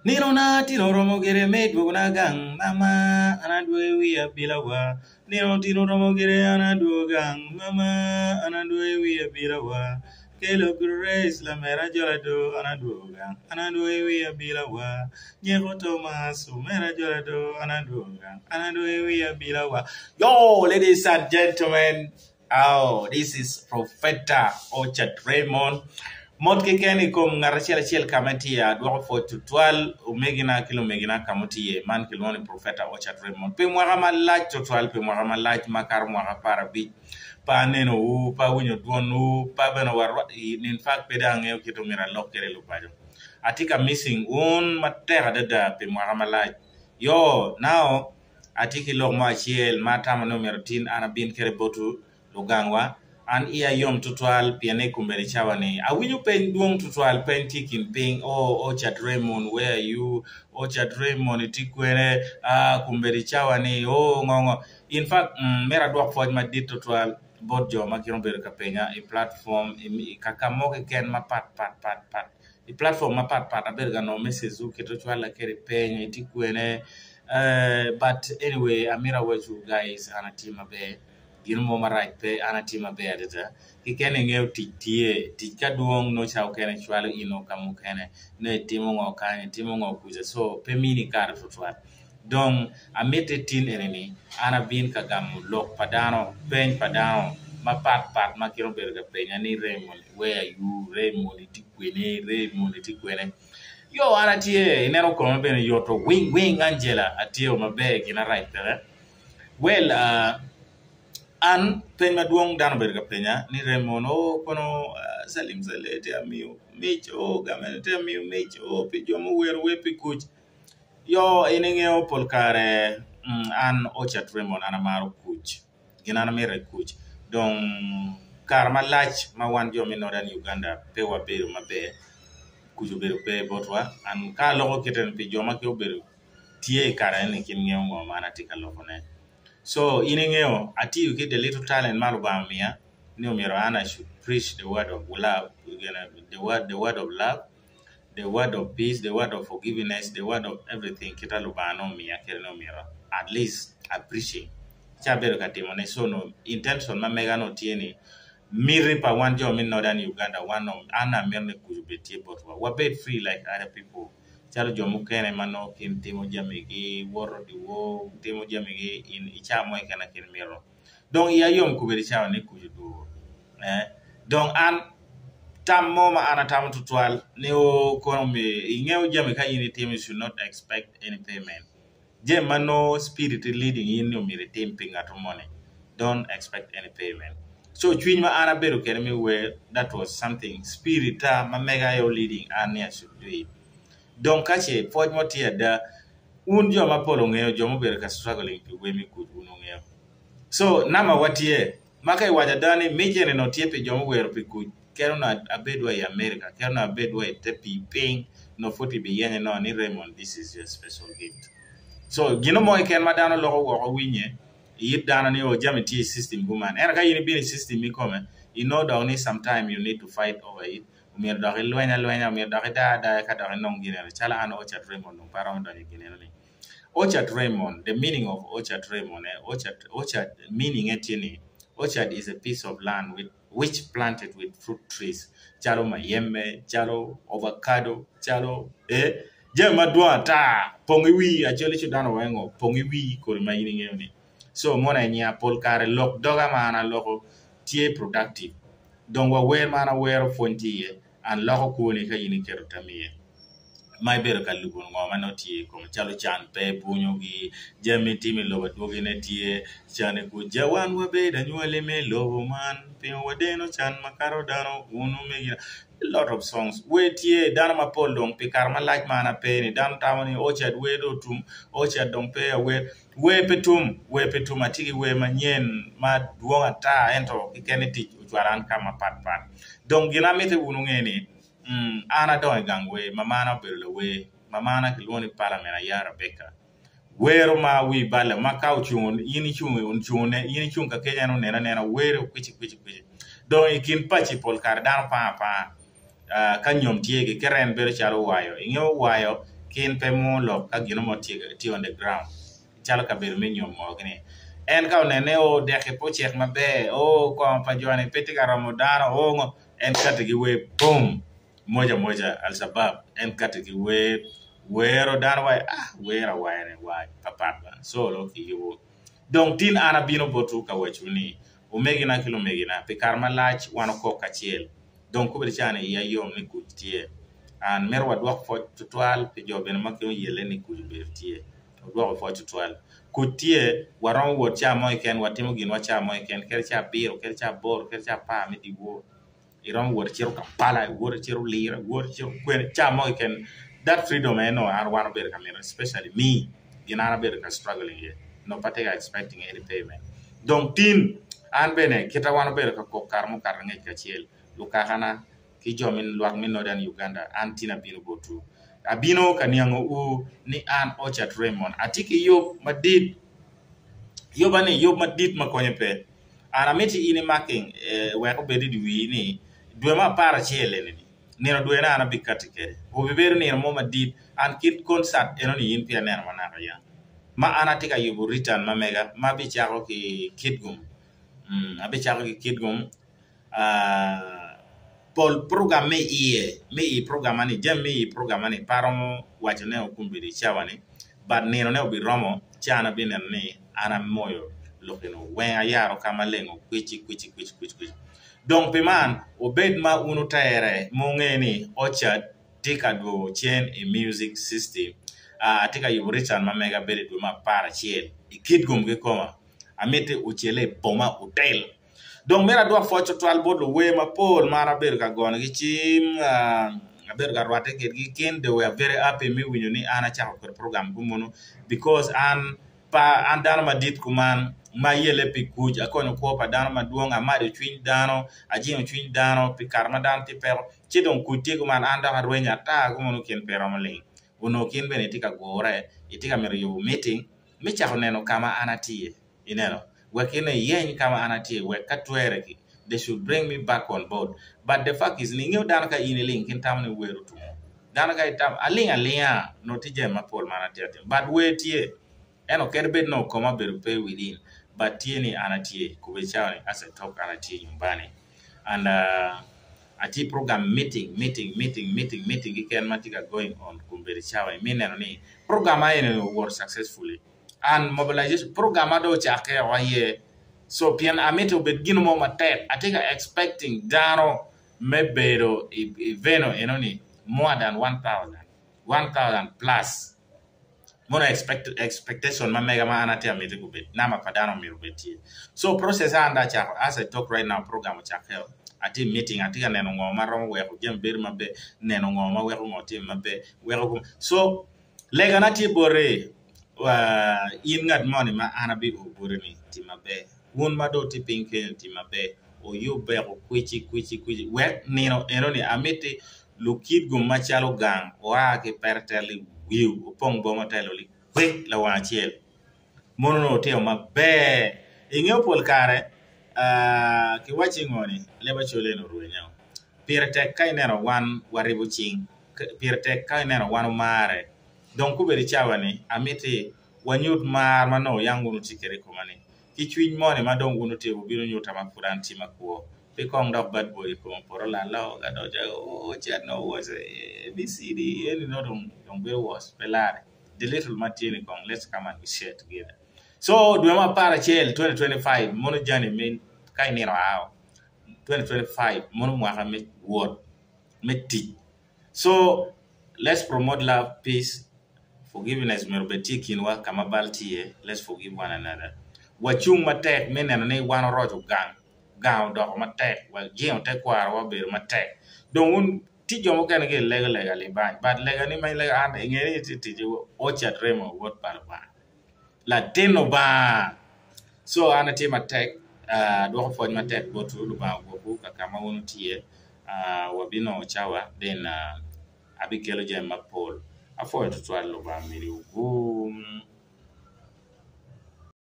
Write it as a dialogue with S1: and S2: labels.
S1: Nino na tino oromo gire me dwogona gang mama an adwogo i wi abila wa Nino tino oromo gire an adwogo gang mama an adwogo i wi abila wa Kelo Grace lamera jola do an adwogo gang an adwogo i wi abila wa Nyeko Thomas omera jola do an adwogo gang an adwogo i wi abila wa Yo ladies and gentlemen Oh, this is Profeta Orchard Raymond. Mot keken i kom ngat acel acel ka ma itye, adwoko pwoc tutwal omegina ki lumegina ka ma wutye. Man kilwongo ni Profeta Orchard Raymond. Pi mwaka malac tutwal, pi mwaka malac makato mwaka aparabic, pe anenowu, pe awinyo dwonwu, pe bene wa in fact pe dong angeyo kit ma myero alok kwede lupaco. Atye ka missing wun matek adada pi mwaka malac. Yo, now, Atye ki lok mo acel ma atamo ni omyero tin an abin kwede botwu lugangwa. An iya yom tutwal pien ni kombeddi cawa-ni awinyo peny dwong tutwal, peny tye i kin piny, Oh, Orchard Raymond, where are you? Orchard Raymond, itye kwene? Ah, kombeddi cawa-ni, oh, ngo ngo. In fact, mm, myero adwok pwoc madit tutwal bot jo ma gin obedo ka penya i platform, i kaka mo keken mapat pat pat pat. I platform mapat pat abedo ka nongo message-wu kit ocwalla kwede peny, itye kwene? But anyway amito awacwu guys an atye maber gin mo marac pe an atye maber adada keken ingeyo tic tye tic ka dwong nongo ca mukene cwalo ino ka mukene nongo itimo ngo kany itimo ngo kuca so pe mini kare tutwal dong amiti tin eni ni an abin ka gamo lok pa dano peny pa dano mapat pat ma gin obedo ka penya ni Raymond where are you Raymond itye kwene Raymond itye kwene. Yo an atye, ineno kome bene yoto wing wing Angela atye maber gin arac peke. Well uh, an peny madwong dano obedo ka penya ni Raymond oh kono uh, Salim Saleh tye amiyo mic oh gamene tye amiyo mic oh pi jo muwero wer pi kuc. Yo in ingeyo pol kare mm, an Orchard Raymond an amaro kuc. Gin an amito aye kuc. Dong kare malac ma wan jo me Northern Uganda pe wabedo maber, kuc obedo pe botwa. And ka aloko kite ni pi jo ma obedo tye i kare eni gin ngeyo ngo ma an atye ka lokone. So in ingeyo atiyo ki the little talent ma Lubanga omiya ni omyero an I should preach the word of love, the word, the word of love, the word of peace, the word of forgiveness, the word of everything kita Lubanga nongo omiya kede ni omyero at least I preaching ci abedo ka timo ne so nongo intention ma mega nongo tye ni miti pa wan jo me Northern Uganda wan nongo an amito ni kuc obed tye botwa wabed free like other people calo jo mukene ma nongo gin timo jami gi woto dyewor timo jami gi in i cawa mo keken ma gin mito. Dong iya yom kobedo i cawa ni kuc odwogo. Eh, dong an tam mo ma an atamo tutwal ni o kono mi ingeyo jami ka in itimo you should not expect any payment. Jami ma nongo spirit leading in ni omyero itim pi ngat moni don't expect any payment. So cwiny ma an abedo kwede me wer that was something spirit ta ma mega aye o leading an ni I should do it. Dong ka ce pwoc mo tye ada Wun jo mapol wungeyo jo mubedo ka struggling pi wer me kuc wun wungeyo. So number wa tye ma ka iwaco ada ni mic eni onongo tye pi jo muwero pi kuc kadi onongo abed wa i America kadi onongo abed wa i te pii piny onongo pud kibiyenye nongo ni Raymond this is your special gift. So gino mo keken ma dano loko woko winye i it dano ni oh jami tye i system kuman ento ka in ibino i system ikome inongo dok ni sometime you need to fight over it Omyero dok ilweny alwenya, omyero dok idar adaya ka dok inong gin eno. Calo an Orchard Raymond dong pe aromo donyo i gin eno ni. Orchard Raymond, the meaning of Orchard Raymond, eh, orchard, orchard meaning tye ni orchard is a piece of land with, which planted with fruit trees calo mayembe, calo ovacado, calo eh, jami madwong ata pong iwi acel ci dano weng ngo pong iwi kodi ma in ingeyo ni. So mono aye nyinga pol kare lok doga ma an aloko tye productive. Dong wa wer ma an awero pwony tye iye, an loko kwoni ka in iketo tam iye. Ma ibedo ka lubo ngo ma nongo tye i kome calo can pe bunyogi, jami timo i lobo adwogine tye, can i kuc ja wan wabedo anywali me lobo man, pingo wadeno can makato dano wun omegina. A lot of songs. Wer tye dano mapol dong pi kare malac ma an ape ni dano tamo ni Orchard wer dong otum, Orchard dong pe awer. Wer pe tum, wer pe tum. Atye ki wer manyen ma dwong ata ento keken ni tic ocwalo an ka mapat pat. Dong gin amiti wun wunge ni an adongo i gang wer, mamana obedo lawer, mamana kilwongo ni Pala min Aya Rabecca. Wero ma wi balle ma ka ocungo in icung ocungo in icung ka kec en onene anena wero kwici kwici kwici. Dong i kin paci pol kare dano pango apanga. Ka nyom tye giketo en bedo calo wayo. Ingeyo wayo? Kin pe mwo lok ka gino mo tye on the ground calo kabedo me nyom mo gini. En ka onene o dek-ki pe ocek maber, o kongo pa jo-ni pe tye ka romo dano, o ngo, en kati ki wer boom moja moja Alshabab en kati ki wer wero dano waci ah wer awaye-ni wa papat ba colo kiyubo. Dong tin an abino botwu ka wacwu ni, Omegina ki lumegina, pi kare malac wan okok kacel, dong kobedi ca-ni iya yom ni kuc tye. An mito wadwok pwoc tutwal pi jo bene ma gin oyelle ni kuc obedo tye. Wadwoko pwoc tutwal. Kuc tye, waromo wot ca mo keken, watimo ginwa ca mo keken, kadi ca abiro, kadi ca aboro, kadi ca apar me dyewor. Iromo wot icito Kampala, iwot icito Lira, iwot icito kwene, ca mo keken. That freedom aye nongo an wan obedo ka mito, especially me, gin an abedo ka struggling iye. Nongo pe atye ka expecting any payment. Dong tin, an bene kita wan obedo ka kok kare mukato angec kacel, lukakana ki jo me lwak me Northern Uganda, an tin abino botwu. Abino ka niangowu ni an Orchard Raymond, atye ki yub madit. Yubba ni yub madit ma konye pe. An amiti in imaking wek obed i wii ni dwe me aparacel eni-ni, nino dwene an abikatti kwede. Obibedo nino mo madit. An kit concert eno-ni in peya ineno manaka ya. Ma an atye ka yubo return ma mega ma abicako ki Kitgum. Abicako ki Kitgum. Pol program me iye, me i programa ni, jami me i programa ni pe aromo wacone okombeddi i cawa ni but ninone obiromo ci an abineno ni an amoyo lok eno weng ayaro ka maleng okwici kwici kwici kwici kwici. Dong pi man wubed ma wun wutere ma wunge ni Orchard tye ka dwogo cen i music system, atye ka yubo return ma mega bedo i dwe me aparacel i Kitgum kikoma. Amiti wucele i Boma Hotel. Dong myero adwok pwoc tutwal bot luwer mapol ma an abedo ka gonogi cim, abedo ka rwatte kwedgi kin they were very happy me winyo ni an acako kwede program kumunu because an pe an dano madit kuman ma ayelle pi kuc, akonyo kwo pa dano madwong, amado cwiny dano, ajingo cwiny dano pi kare ma dano tye i peko ci dong kuc tye kuman an dok arwenyo ata kumunu kin pe romo ling onongo kin bene itye ka gure itye ka mito yubo meeting me cako neno ka ma an atye. Ineno? Wek in iyeny ka ma an atye, wek ka twere ki, they should bring me back on board. But the fact is ni ingeyo dano ka in iling kin tamo ni wer otumo. Dano ka itamo, aling alinga nongo tye jami mapol ma an atye ka timo. But wer tye. Ento kadi bed nongo koma obedo pe within, but tye ni an atye, kobedi cawa ni as I talk an atye i nyumbani. And uh, atye i program meeting, meeting, meeting, meeting, meeting keken ma tye ka going on kombeddi cawa ni, me neno ni program eni owoto successfully. And mobilization program ma dong ocakke o aye so pien amito obed gin mo matek atye ka expecting dano me bedo i venue eno ni more than 1000 1000 plus mono expectation ma mega ma an atye amiti gubed namba pa dano myero obed tye so process an dong acako as I talk right now program ocakke o atye i meeting atye ka neno ngo ma romo weko jami bedo maber neno ngo ma weko ngo timme maber weko so Legana tye boti, in ngat moni ma an abio boti-ni, tim maber. Wun ma dong wutye piny kenyo, tim maber. Wuyubbe kwici kwici kwici wek nino enoni amiti lukit-gu macalo gang oa ki pete tel liwiu wupong boma telo likwik lawang acel. Mono nongo wutimo maber. Ingeyo pol kare kiwacci ngo ni leb Acholi eni orwenyo. Pire tek ka ineno wan waribo cing. Pire tek ka ineno wan wumare. Dong kobedo i cawa-ni, amiti wanyut mar ma nongo yam wun wutye kwede i koma-ni, ki cwiny moni ma dong wun wutye wubino nyuta ma pud an tye makwo. Pe kong dok bad boy i kom opoto lalo ka dong ocayo oo cet nongo was ABCD eni nongo dong dong bedo was pe lare. The little ma tye ni kong let's come and we share together. So dwe me aparacel 2025 mono jani me ka inino ao 2025 mono mwaka me wot me tic. So let's promote love, peace, forgiveness myero obed tye i kinwa ka ma bal tye iye, let's forgive one another. Wacung matek me neno ni wan oroco gang, gang odoko matek, wajingo tekwarowa obedo matek. Dong wun tye jo mukene gilego lega libany but legani ma ilego an inge ni itye tic Orchard Remo wod pa Lubanga. Latin Lubanga! So an atye matek, adwoko pwoc matek botwu, Lubanga ogwokwu ka ka ma wun wutye iye, wabinongo cawa then abikelo jami mapol. Apwoyo tutwal Lubanga omedi gum.